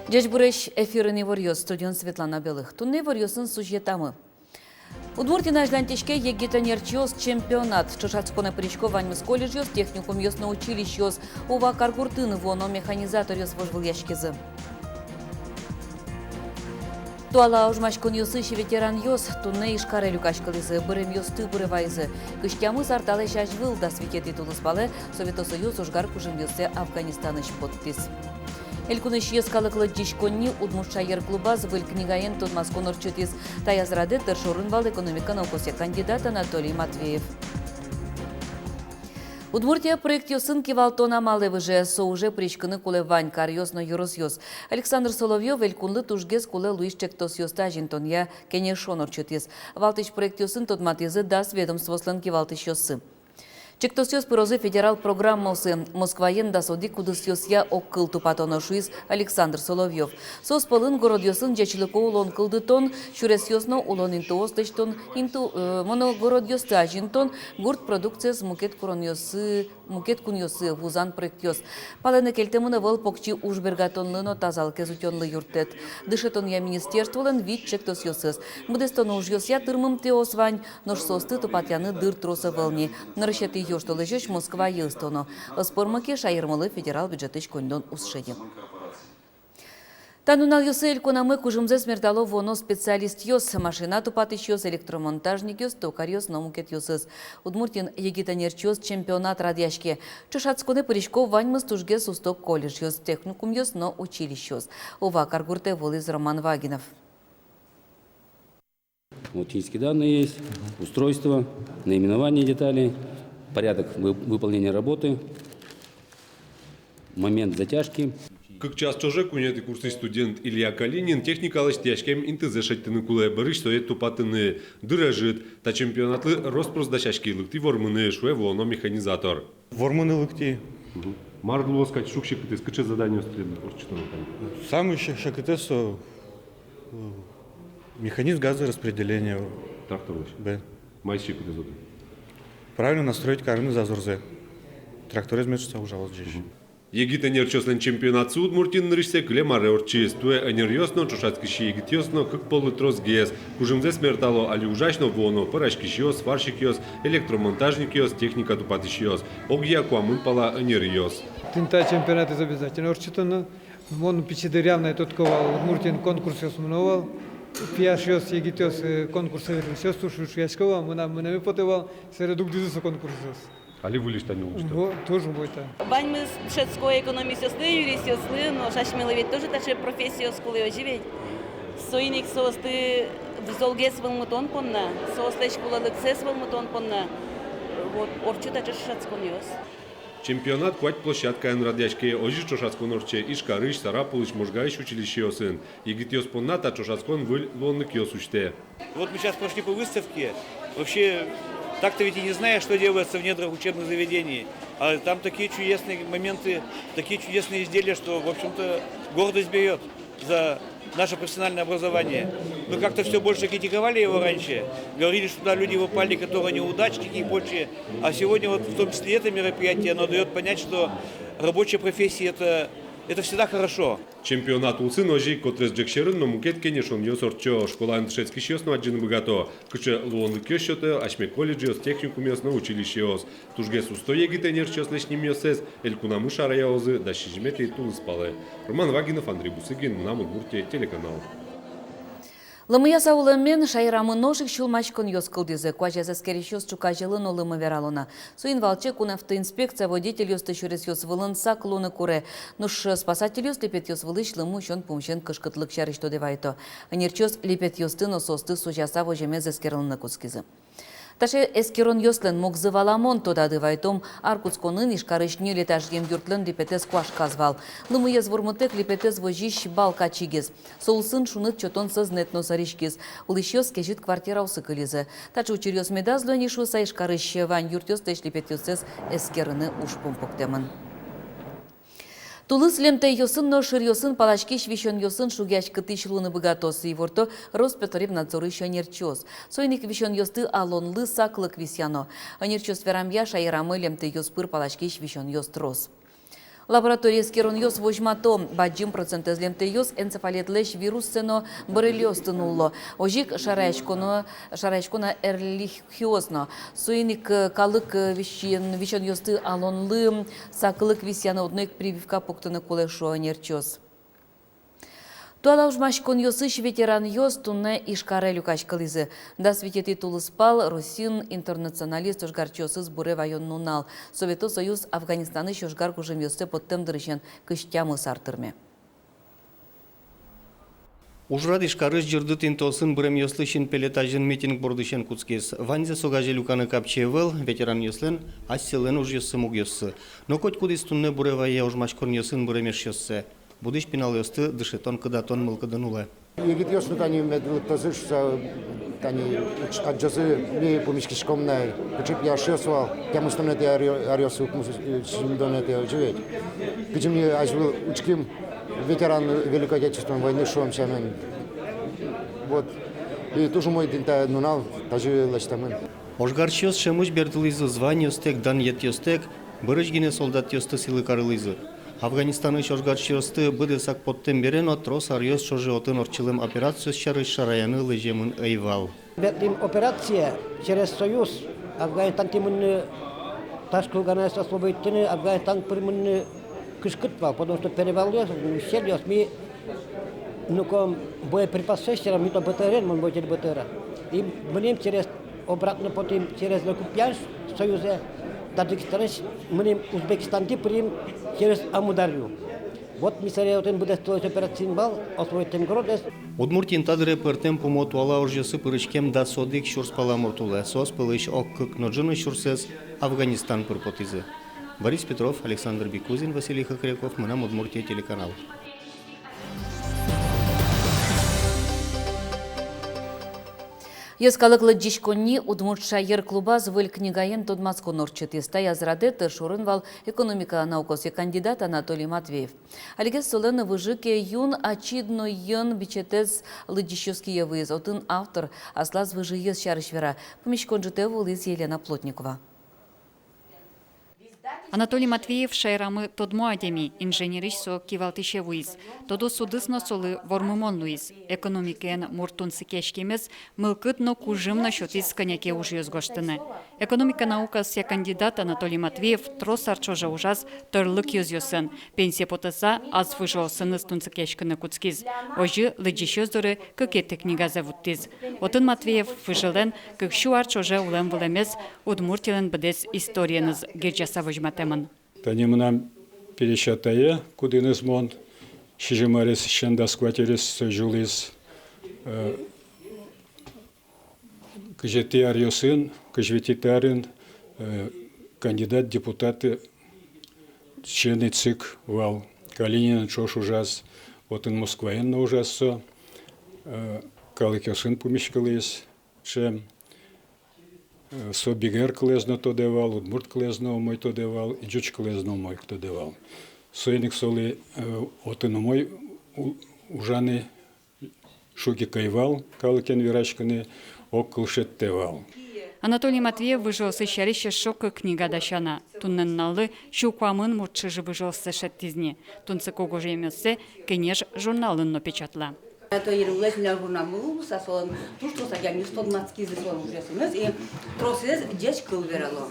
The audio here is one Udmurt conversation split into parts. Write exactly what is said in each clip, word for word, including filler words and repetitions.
Ӟечбуресь! Эфирын иворъёс, студиын Светлана Белых. Туннэ иворъёсын сюжетамы. Удмуртиын азьланьтӥське «Егит ӧнерчиос» чемпионат. Ӵошатсконэ пырисько ваньмыз колледжъёс, техникумъёс но училищеос. Ува каргуртын вуоно механизаторъёс вожвылъяськизы. Туала ожмаськонъёсысь ветеранъёс туннэ Ижкаре люкаськылӥзы, быремъёсты пыре вайизы. Кызь тямыс ар талэсь азьвыл, дас витетӥ тулыспалэ, Советсоюз ожгар кужымъёссэ Афганистанысь поттӥз. Элькунысь йӧскалык лыдӟиськонни «Удмурт шаер» клубаз выль книгаен тодматскон ортчытӥз. Таяз радэ тыр шорын вал экономика наукаосъя кандидат Анатолий Матвеев. Удмуртия проектъёсын кивалтон амалэ выже, со уже пыриськыны кулэ вань каръёс но ёросъёс. Александр Соловьёв элькунлы тужгес кулэ луись ӵектосъёсты азинтонъя кенешон ортчытӥз. Валтӥсь проектъёсын тодматӥзы дас ведомствоослэн кивалтӥсьёссы. Ӵектосъёс пырозы федерал программаосы. Москваен дас одӥг удысъёсъя огкыл тупатоно, шуиз Александр Соловьёв. Соос пӧлын городъёсын ӟечлыко улон кылдытон, сюресъёс но улон интыос лэсьтон, инты, э, моногородъёсты азинтон, гурт продукциез мукет куронъёсы, мукет кунъёсы вузан проектъёс. Палэнэ кельтэмын ӧвӧл покчи уж бергатонлы но тазалыкез утёнлы юрттэт. Дышетонъя министерстволэн вить ӵектосъёсыз. Быдэстоно ужъёсъя тырмымтэос вань, нош соосты тупатъяны дыр трос ӧвӧл ни. Нырысетӥ южтолэзёзь Москвае ыстоно. Ӧз пӧрмы ке, шаермылы федерал бюджетысь коньдон уз шеды. Та нуналъёсы элькунамы кужымзэс мертало вуоно специалистъёс: машина тупатӥсьёс, электромонтажникъёс, токарьёс но мукетъёсыз. Удмуртиын «Егит ӧнерчиос» чемпионат радъяське. Ӵошатсконэ пырисько ваньмыз тужгес усто колледжъёс, техникумъёс но училищеос. Ува каргуртэ вуылӥз Роман Вагинов. Вот технические данные есть, устройство, наименование деталей, порядок вы-, выполнения работы, момент затяжки. Кык час ӵоже куинетӥ курсысь студент Илья Калинин техникалэсь тӥяськем интызэ шедьтыны кулэ, бӧрысь сое тупатыны. Дыр ӧжыт, та чемпионатлы рос-прос дасяськи, лыктӥ вормыны, шуэ вуоно механизатор. Вормыны лыктӥ. Мгм. Мар луоз кадь шуг-секытэз, кыӵе заданиос тӥледлы ортчытоно кадь? Самый се-, секытэз со, э, механизм газораспределения. Тракторлэсь? Бен. Мар секытэз отын? Правильно настроить карыны зазорзэ. Тракторез мед шуса ужалоз ӟеч. Мгм. «Егит ӧнерчиослэн» чемпионатсы Удмуртиын нырысьсэ кылем аре ортчиз. Туэ ӧнеръёс но, ӵошатскисьёс но кык поллы тросгес. Кужымзэс мертало али ужась но вуоно: пӧраськисьёс, сварщикъёс, электромонтажникъёс, техника тупатӥсьёс. Огъя куамын пала ӧнеръёс. Тӥни та чемпионатэз обязательно ортчытоно. Мон пичи дыръям на тодӥсько вал, Удмуртиын конкурсъёс мыно вал. Пияшъёс, егитъёс, э, конкурсэ ветлӥсьёс, туж шуясько вал, мынам, мынэме потэ вал, сэре дугдӥзы со конкурсъёс. Али выльысь тани улӥсьто. Во, туж умой та. Ваньмыз дышетско экономистъёслы, юристъёслы, но асьмелы ведь тоже таӵе профессиос кулэ озьы ведь. Соин ик соосты золгес вӧлмытон понна, соослэсь кулэлыксэс вӧлмытон понна, вот, ортчо таӵе ӵошатсконъёс. Чемпионат куать площадкаын радъяське. Озьы ӵошатскон ортче Ижкарысь, Сарапулысь, Можгаысь училищеосын. Егитъёс понна та ӵошатскон выль луонлыкъёс усьтэ. Вот мы сейчас прошли по выставке. Вообще, так-то ведь и не знаешь, что делается в недрах учебных заведений. А там такие чудесные моменты, такие чудесные изделия, что, в общем-то, гордость берёт за наше профессиональное образование. Мы как-то всё больше критиковали его раньше. Говорили, что туда люди попали, которые неудачники и прочее. А сегодня вот в том числе это мероприятие, оно даёт понять, что рабочая профессия это, это всегда хорошо. Чемпионат улсын озьы ик котырес ӝӧк сьӧрын но мукет кенешонъёс ортчо. Школаын дышетскисьёс но адӟыны быгато, кыӵе луонлыкъёс сёто асьме колледжъёс, техникумъёс но училищеос. Тужгес усто егит ӧнерчиослэсь нимъёссэс элькунамы шараялозы дас сизьыметӥ тулыспалэ. Роман Вагинов, Андрей Бусыгин, «Мынам Удмуртие» телеканал. Лымыяса улэмен шаерамы нош ик сюлмаськонъёс кылдӥзы. Куазез эскерисьёс ӵуказелы но лымы верало на. Соин валче кунавтоинспекция водительёсты сюресъёс вылын сак луыны куре. Нош спасательёс липетъёс вылысь лымы усён пумысен кышкытлык сярысь тодэ вайто. Ӧнерчиос липетъёсты но соосты сузяса воземез эскерыны кутскизы. Таӵе эскеронъёслэн мугзы валамон. Тодады вайтом, ар кутсконын Ижкарысь ньыль этажъем юртлэн липетэз куашказ вал. Лымыез вормытэк липетэз возись балка чигиз. Со улсын шуныт сётон сӧзнэт но сӧриськиз. Улӥсьёс кезьыт квартираосы кылизы. Таӵе учыръёс медаз луэ ни шуыса, Ижкарысь вань юртъёслэсь липетъёссэс эскерыны ужпум пуктэмын. Тулыс лемтэйёсын но шыръёсын паласькись висёнъёсын шугъяськытӥсь луыны быгатоз, иворто Роспотребнадзорысь ӧнерчиос. Соин ик висёнъёсты алонлы саклык висъяно. Ӧнерчиос верамъя, шаерамы лемтэйёс пыр паласькись висёнъёс трос. Лаборатория эскеронъёс возьмато: бадӟым процентэз лемтэйёс энцефалитлэсь вируссэ но боррелиозтэ нулло. Озьы ик шараяськоно, шараяськоно эрлихиоз но. Соин ик, э, калык, э, висён, висёнъёсты алонлы саклык висъяны, одно ик прививка пуктыны кулэ, шуо ӧнерчиос. Туала ожмаськонъёсысь ветеранъёс туннэ Ижкаре люкаськылӥзы. Дас витетӥ тулыспал Россиын интернационалист ожгарчиосыз буре ваён нунал. Совето Союз Афганистанысь ожгар гужемъёссэ поттэм дырысен кызь тямыс ар тырме. Ужрад Ижкарысь ӟырдыт интыосын быремъёслы синпелет азьын митинг бордысен кутскиз. Ваньзэс огазе люканы капчи ӧвӧл, ветеранъёслэн асьсэлэн ужъёссы, мугъёссы. Но котькудӥз туннэ буре вае ожмаськонъёсын быремъёссэ. Будӥсь пиналъёсты дышетон-кыдатон мылкыдын улэ. Егитъёс но тани мед лыктозы шуса, тани уч-, адӟозы, ми пумиськиськом на, кыӵе пияшъёс вал тямыстонэтӥ аръё-, аръёсы, укмыс-, э, сизьымдонэтӥ, озьы ведь. Кызьы ми азьвыл учким ветеран Великой Отечественной войны, шуом сямен. Вот. И туж умой тӥни та нунал тазьы лэсьтэмын. Ожгарчиос ӵемысь бертылӥзы званиостэк, данъетъёстэк, бӧрысь гинэ солдатъёсты сӥлы карылӥзы. Афганистанысь ожгарчиосты быдэсак поттэм бере но трос аръёс ӵоже отын ортчылэм операциос сярысь шараяны лэземын ӧй вал. Бертӥм операцие через Союз Афганистантӥ мыныны, ташкылганаез освободитьтыны, Афганистан пыр мыныны кышкыт вал, потому что перевалъёс, ущельёс, ми ноком боеприпасъёс сярысь, ми то БТР-ен, мон водитель БТР-а. И мынӥм через, обратно потӥм через Лопухъянск, Союзэ, Таджикистанысь мынӥм, Узбекистантӥ пырим через Амударью. Вот ми собере отын быдэстылӥм операциын вал, освободитьтӥм городэз. Удмуртиын та дыре пӧртэм пумо туала ужъёсы пыриськем дас одӥг сюрс пала мурт улэ, соос пӧлысь ог кык но ӝыны сюрсэз Афганистан пыр потӥзы. Борис Петров, Александр Бикузин, Василий Хохряков, «Мынам Удмуртие» телеканал. Йӧскалык лыдӟиськонни «Удмурт шаер» клубаз выль книгаен тодматскон ортчытӥз. Таяз радэ тыршурын вал экономика наукаосъя кандидат Анатолий Матвеев. Алигес солэн «Выжыкы юн ачид но йӧн бичетэз» лыдӟисьёс кие выйиз. Отын автор аслаз выжыез сярысь вера. Пумиськон ӝытэ вуылӥз Елена Плотникова. Анатолий Матвеев шаерамы тодмо адями, инженерысь со кивалтӥсе вуиз. Тодос удыс но солы вормымон луиз. Экономикаен мурт тунсыкъяськемез мылкыд но кужым но сётӥз кӧня ке ужъёс гожтыны. Экономика наукаосъя кандидат Анатолий Матвеев трос ар ӵоже ужаз тӧрлык ёзъёсын. Пенсие потыса ас выжыосыныз тунсыкъяськыны кутскиз. Озьы лыдӟисьёс доры кыкетӥ книгазэ вуттӥз. Отын Матвеев выжылэн кык сю ар ӵоже улэм-вылэмез, Удмуртилэн быдэс историеныз герӟаса возьматэмын. Тани мынам пересь атае, кудӥныз мон сизьым аресысен дас куать аресозь улӥз, э, кызетӥ аръёсын, кызь витетӥ арын, э, кандидат депутатысен ик вал. Калининэн ӵош ужаз, отын Москваын но ужаз со, э, калыкъёсын пумиськылӥз ӵем. Э, со бигер кылэз но тодэ вал, удмурт кылэз но умой тодэ вал, и ӟуч кылэз но умой тодэ вал. Соин ик солы, э, отын умой у-, ужаны, шуг ик ӧй вал, калыкен вераськыны ог кыл шедьтэ вал. Анатолий Матвеев выжыосыз сярысь эшшо кык книга дасяна. Туннэ нуналлы сю куамын мурт чыжы-выжыоссэ шедьтӥз ни. Тунсыко гожъямъёссэ «Кенеш» журналын но печатла. Анатолий Еремеевич милям журналмы луыса, солэн туж трос адямиос тодматскизы солэн ужъёсыныз, и тросэз ӟеч кыл верало.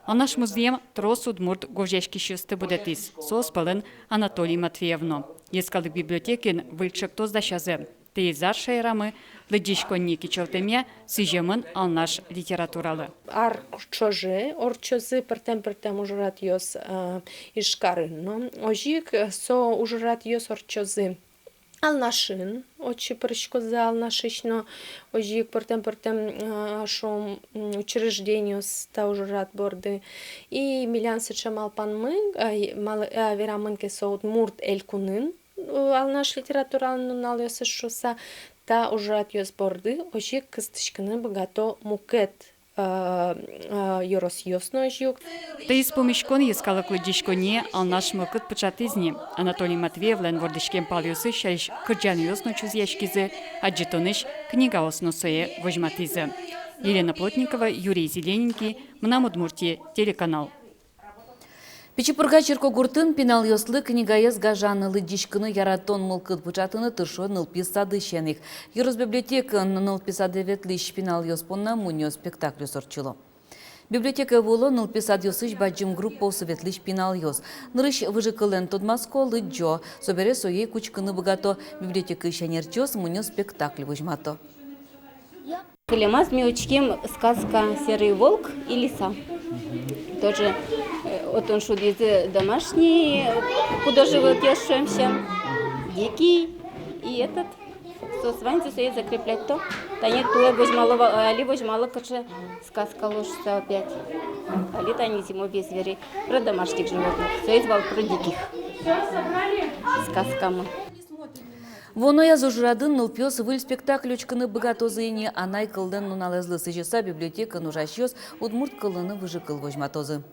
Алнаш музъем трос удмурт гожъяськисьёсты будэтӥз, соос пӧлын Анатолий Матвеев но. Йӧскалык библиотекаын выль ӵектос дасязы. Таяз ар шаерамы лыдӟиськонни кичӧлтэмъя сӥземын алнаш литературалы. Ар ӵоже ортчозы пӧртэм-пӧртэм ужрадъёс, а, Ижкарын но. Озьы ик со ужрадъёс ортчозы Алнашын, отчы пыриськозы Алнашысь но, озьы ик пӧртэм-пӧртэм, а, шуом, м, учреждениос та ужрад борды. И милям сыӵе малпанмы, а, и мал-, а, верамын ке со Удмурт Элькунын, э, Алнаш литературалэн нуналъёсыз шуыса, та ужрадъёс борды озьы ик кыстӥськыны быгато мукет а, а, ёросъёс но озьы ик. Таяз пумиськон йӧскалык лыдӟиськонние Алнаш мылкыд пыӵатӥз ни. Анатолий Матвеевлэн вордӥськем палъёсыз сярысь кырӟанъёс но чузъяськизы, адӟытонысь книгаос но сое возьматӥзы. Елена Плотникова, Юрий Зелененький, «Мынам Удмуртие» телеканал. Пичи Пурга черкогуртын пиналъёслы книгаез гажаны, лыдӟиськыны яратон мылкыд пыӵатыны тыршо нылпи садысен ик. Ёрос библиотекаын нылпи садэ ветлӥсь пиналъёс понна мунё спектакльёс ортчыло. Библиотекае вуыло нылпи садъёсысь бадӟым группаосы ветлӥсь пиналъёс. Нырысь выжыкыллэн тодматско, лыдӟо, собере сое ик учкыны быгато. Библиотекаысь ӧнерчиос мунё спектакль возьмато. Кылемаз ми учким сказка «Серый волк и лиса». Тоже, э, отын шудӥзы домашний, э, художественный шуэмся, дикий и этот. Соос ваньзы сое закреплять то. Тани туэ возьмало ва-, али возьмало кыӵе сказка луоз шуса опять. Али тани «Зимовье зверей». Про домашних животных. Соиз вал про диких. Сказкамы. Вуоно ужрадын нылпиос выль спектакль учкыны быгатозы ини. Анай кыллэн нуналэзлы сӥзьыса библиотекаын ужасьёс удмурт кыллы но выжыкыл возьматозы.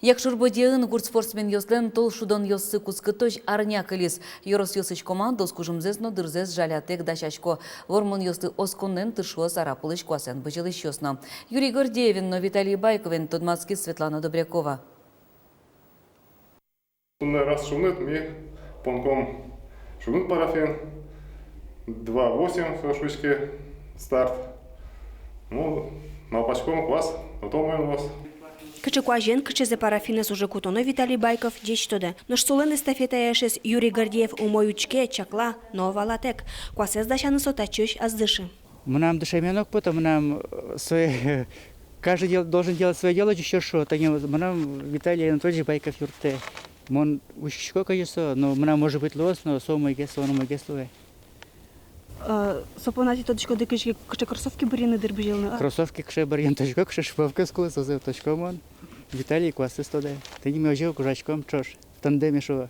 Якшур-Бӧдьяын гурт спортсменъёслэн тол шудонъёссы кутскытозь арня кылиз. Ёросъёсысь командаос кужымзэс но дырзэс жалятэк дасясько. Вормонъёслы осконэн тыршо Сарапулысь куасэн бызьылӥсьёс но. Юрий Гордеевен но Виталий Байковен тодматскиз Светлана Добрякова. Туннэ раз шуныт ми понком шуныт парафин, два восемь со шуиське старт. Ну, малпаськом, куас, но то мон луоз. Кыӵе куазен, кыӵезэ парафинэз уже кутоно Виталий Байков ӟеч тодэ. Нош солэн эстафетая эшез Юрий Гордеев умой учке, чакла, но валатэк: куасэз дасяны со татчыозь ӧз дышы. Мынам дышеме но уг пото, мынам, э, сое, каждый дел-, должен делать своё дело, ӟуч шуо. Тани мынам Виталий Анатольевич Байков юрттэ. Мон учкисько, кызьы со, но мынам, может быть, луоз, но со умойгес, со умойгес луэ. Э, со понна тӥ тодӥськоды, кызьы, кыӵе кроссовки бырйыны, дыр, бызьылыны, а? Кроссовки кыӵе бырйыны тодӥсько, кыӵе шиповкаос кулэ, сое тодӥсько мон. Виталий куасэз тодэ. Тӥни ми озьы ик ужаськом ӵош. Тандэмэ шуо.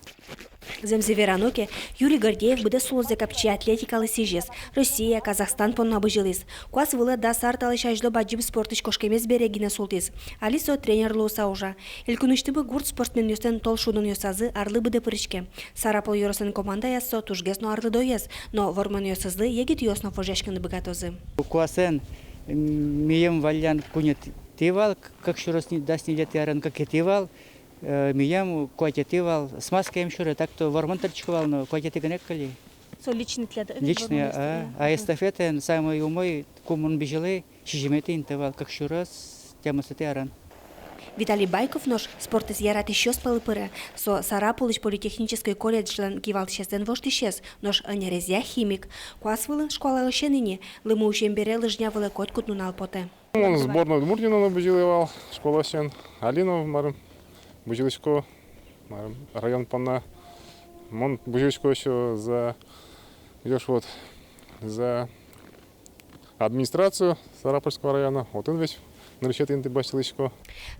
Зэмзэ верано ке, Юрий Гордеев быдэс улозэ капчи атлетикалы сӥзез, Россия, Казахстан понна бызьылӥз. Куас вылэ дас ар талэсь азьло бадӟым спортысь кошкемез бере гинэ султӥз. Али со тренер луыса ужа. Элькунысьтымы гурт спортсменъёслэн тол шудонъёсазы арлы быдэ пыриське. Сарапул ёрослэн командаяз со тужгес но арлыдоез, но вормонъёсызлы егитъёс но вожъяськыны быгатозы. Куасэн, м, мием валлян куинетӥ вал, к-, кык сюрс ни-, дас ньылетӥ арын кыкетӥ вал. Э, мием куатетӥ вал, смазкаем сюре, так-то вормон тыртӥсько вал, но куатетӥ гинэ ик кыли. Со личный тӥляд, э? Личный, вормон, а, а эстафетаын самый умой, ку мон бызьылӥ, сизьыметӥ инты вал, кык сюрс тямысэтӥ арын. Виталий Байков нош спортэз яратӥсьёс пӧлы пыре. Со Сарапулысь политехнической колледжлэн кивалтӥсезлэн воштӥсез, нош ӧнерезъя химик. Куас вылын школаысен ини, лымы усем бере лыжня вылэ котькуд нунал потэ. Мон сборной Удмуртии но бызьылӥ вал школаысен, али но, марым, бызьылӥсько, марым, район понна. Мон бызьылӥсько ещё за, ещё вот, за администрацию Сарапульского района, отын весь нырысетӥ инты басьтылӥсько.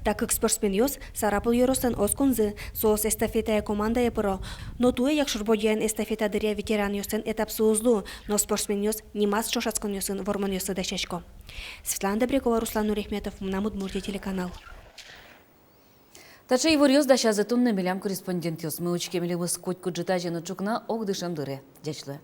Та кык спортсменъёс Сарапул ёрослэн осконзы, соос эстафетая командае пыро. Но туэ Якшур-Бӧдьяын эстафета дыръя ветеранъёслэн этапсы уз лу, но спортсменъёс нимаз ӵошатсконъёсын вормонъёслы дасясько. Светлана Добрякова, Руслан Нурахметов, «Мынам Удмуртие» телеканал. Таӵе иворъёс дасязы туннэ милям корреспондентъёсмы. Учке милемыз котькуд ӝытазе но ӵукна огдышем дыре. Ӟеч луэ.